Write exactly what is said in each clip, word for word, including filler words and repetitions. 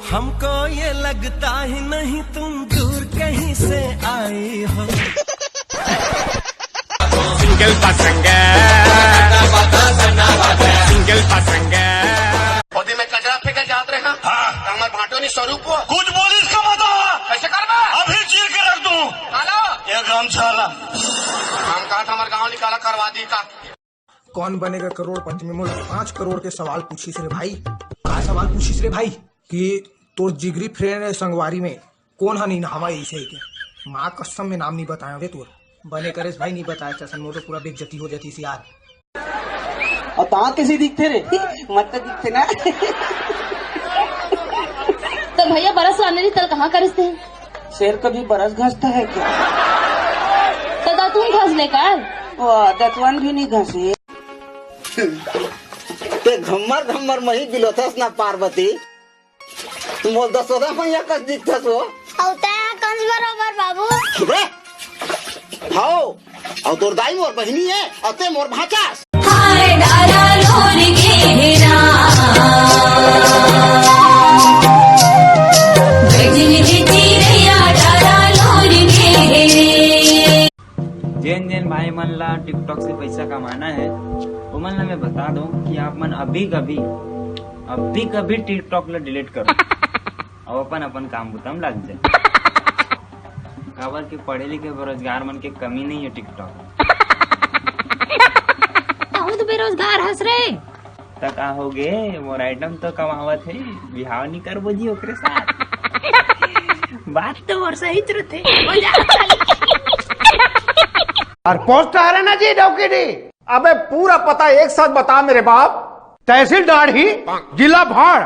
हमको ये लगता ही नहीं तुम दूर कहीं से आई हो। सिंगल पसंग, सिंगल पसंग। ओदी में कचरा फेंके जात रहे हैं। हाँ। हमर भाटो नहीं स्वरूप हो। कुछ बोलिस का बता। कैसे करबा? अभी चीर के रख दूं। काला? ये गमछा ला। हम कहा था हमारे गांव निकाला करवा दी का। कौन बनेगा करोड़पति में मोला पाँच करोड़ के सवाल पूछिस रे भाई। का सवाल पूछिस रे भाई? कि तोर जिगरी फ्रेंड है संगवारी में कोन ह नइ नहावय अइसे के? माँ कसम में नाम नइ बताया रे तोर। बने करेस भाई नइ बताया, चसन मोर तो पूरा बेइज्जती हो जातीस यार। अउ तार कइसे दिखथे रे? मत तो दिखथे ना। त भइया बरस लाने रही तल कहाँ करिस ते? शेर कभी बरस घसता है क्या? त दतुन घस ले कर। वाह, दतवन भी नइ घसे। ते घम्मर घम्मर मही बिलोथस ना पार्वती। मोर दसोदा मैया कस दिखथस वो। अउ तैं ह कंस बरोबर बाबू। बे! हव, अउ तोर दाई मोर बहिनी हे, अउ तैं मोर भांचास। हाय डारा लोर के हे राम, बैठिन हे चिरैया डारा लोर के हे रे। जेन जेन भाई मन ला TikTok से पैसा कमाना है, ओमन ला मैं बता दूं कि आप मन अभी कभी, अभी कभी TikTok ला delete करो। अउ अपन अपन काम बुता म लग जाए। काबर के पढ़े लिखे बेरोजगार मन के कमी नहीं है TikTok। बहुत बेरोजगार हस रे। त का हो गे, मोर item तो कमावत हे, बिहाव नहीं करबो जी ओकरे साथ। बात तो मोर सही रथे। अउ post हरे ना जी डौकी डी। अबे पूरा पता एक साथ बता मेरे बाप। तहसील डाढ़ी, जिला भाड़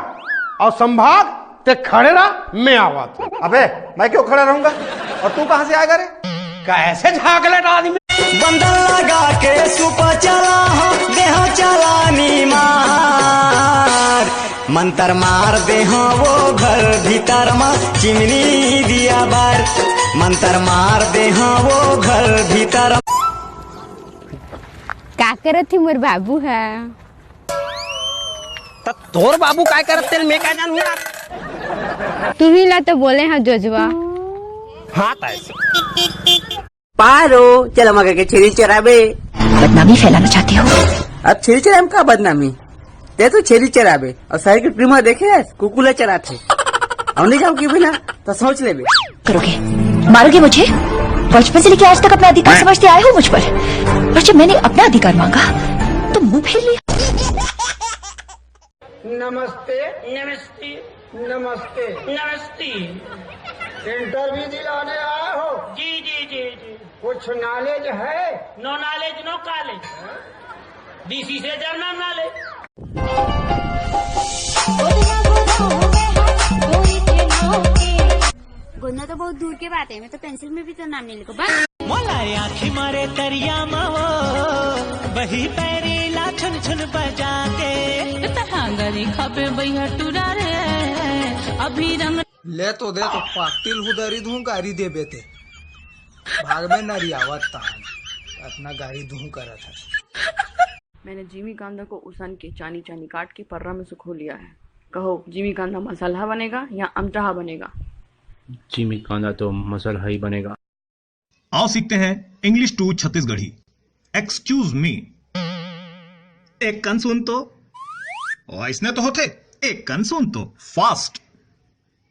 अउ संभाग ते खड़े रह, मैं आवत। अबे मैं क्यों खड़ा रहूंगा अउ तू कहां से आएगा रे? कैसे झाकलेट आदमी। बंधन लगा के सुपा चला हो, देहो चलानी मार। मंतर मार देहो वो घर भीतर मा, चिमनी दिया बार। मंतर मार देहो वो घर भीतर। का करत हे मोर बाबू ह? त तोर बाबू काय करत तेल मैं का जानहूं यार? तुही ला तो बोले हंव जोजवा। हाँ, तैसे। पारो, चल हमर घर के छेरी चराबे। बदनामी फैलाना चाहते हो? अब छेरी चराबे म का बदनामी? तैं तो छेरी चराबे अउ शहर के ट्रिमर देखे हस, कुकुर ला चराथे। अउ नहीं जाओ कि बिना, तो सोच लेबे। करोगे? मारोगे मुझे? बचपन से लेके आज तक अपना अधिकार समझते आए हो मुझ पर, और जब मैंने अपना अधिकार मांगा तो मुंह फेर लिया। नमस्ते। नमस्ते। नमस्ते। नमस्ते। इंटरव्यू दिलाने आए हो? जी, जी, जी, जी। कुछ नॉलेज है? No knowledge, no college। This is a general knowledge। गोदना तो बहुत दूर के बात है, मैं तो पेंसिल में भी तो नाम नहीं लिखूं। बस। मोला आँखी मारे तरिया मा वो, बही पैरी ला छुन छुन बजा के। तहांगरी खपे बैहा टुरा रे, अभी रंग। ले तो दे तो पाटिल हुदरी दूं गारी देबे ते। भाग में नरियावत तान, अतना गारी दूं करत है। मैंने जिमी कांदा को उसान के चानी चानी काट के पर्रा में सुखो लिया है। कहो, जिमी कांदा मसाला बनेगा या अमटाहा बनेगा? जिमी कांदा तो मसाला ही बनेगा। आओ सीखते हैं English to Chhattisgarhi. Excuse me, एक कन सुन तो। ओ, इसने तो होते, एक कन सुन तो। Fast,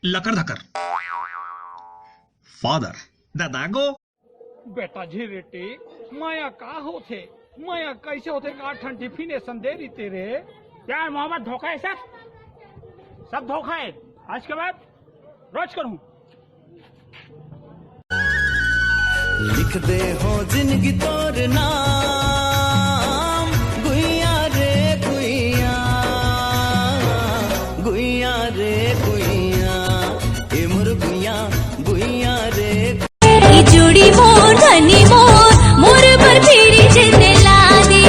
लकर धकर। Father, दादा गो। बेटा झिरिटी, मया का होथे? मया कैसे होथे? का ठन definition दे रही तेरे? प्यार मोहब्बत धोखा है सर, सब धोखा है। आज के बाद रोज करूं। लिख दे हो जिंदगी तोर नाम, गुइया रे गुइया, गुइया रे गुइया, ए मोर गुइया, गुइया रे। ए जोड़ी मोर धनी मोर, मोर बर फिर जने ला दे।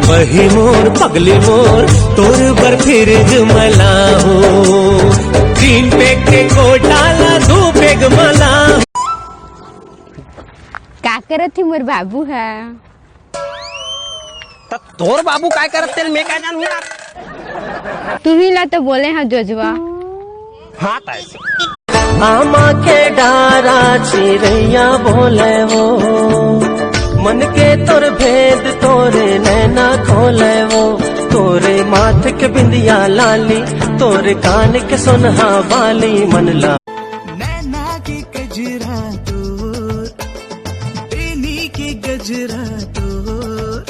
बही मोर पगली मोर, तोर बर फिर मला हो। तीन पेग के कोटा ला दू पेग मला। का करत हे मोर बाबू ह? त तोर बाबू काय करत तेल मैं का जानहूं यार? तुही ला तो बोले हंव जोजवा। हाँ, आमा के डारा चिरैया बोले वो, मन के तोर भेद तोरे नैना खोले वो, तोरे माथ के बिंदिया लाली, तोरे कान के सोनहा बाली, मन ला। नैना के कजरा तोर, बेनी के गजरा तोर,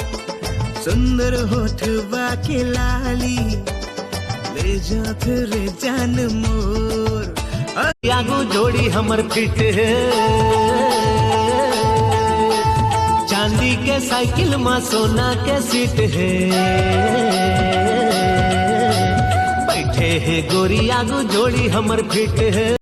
सुंदर होठवा के लाली, ले जात रे जान मोर। आगू जोड़ी हमर फिट हे, चांदी के साइकिल मा सोना के सीट हे। बैठे हे गोरी, आगू जोड़ी हमर फिट हे।